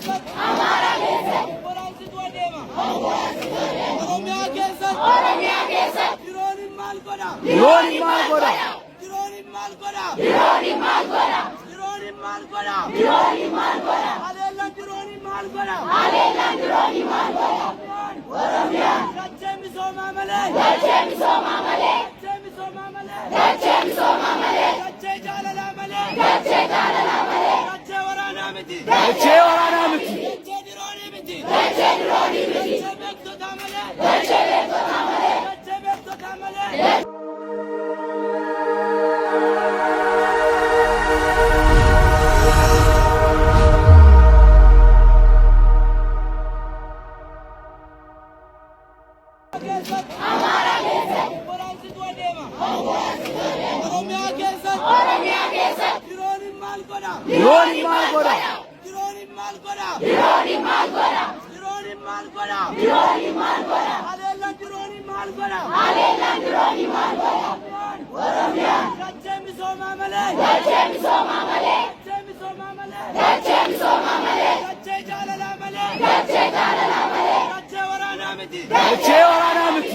keessatti. Amaaraa keessatti. Waraansitu adeema. Oromiyaa keessatti. Oromiyaa keessatti. Dirooniin maal godha? Dirooniin maal godha? Dirooniin maal godha? Dirooniin maal godha? Dirooniin maal godha? Dirooniin maal godha? Haleellaan dirooniin maal godha? Haleellaan dirooniin maal godha? Oromiyaan. Dachee misoomaa malee. Dachee misoomaa malee. Dachee misoomaa malee. Dachee misoomaa malee. Dachee jaalalaa malee. Dachee jaalalaa malee. Dachee waraanaa miti. Dachee waraanaa miti. Dachee diroonii miti. Dachee diroonii miti. Dachee beektotaa malee. Dachee beektotaa malee. Dachee beektotaa malee. Keessatti. Amaaraa keessatti. Waraansitu adeema. Oromiyaa keessatti. Oromiyaa keessatti. Dirooniin maal godha? Dirooniin maal godha? Dirooniin maal godha? Dirooniin maal godha? Dirooniin maal godha? Dirooniin maal godha? Haleellaan dirooniin maal godha? Haleellaan dirooniin maal godha? Oromiyaan. Dachee misoomaa malee. Dachee misoomaa malee. Dachee misoomaa malee. Dachee misoomaa malee. Dachee jaalalaa malee. Dachee jaalalaa malee. Dachee waraanaa miti. Dachee waraanaa miti.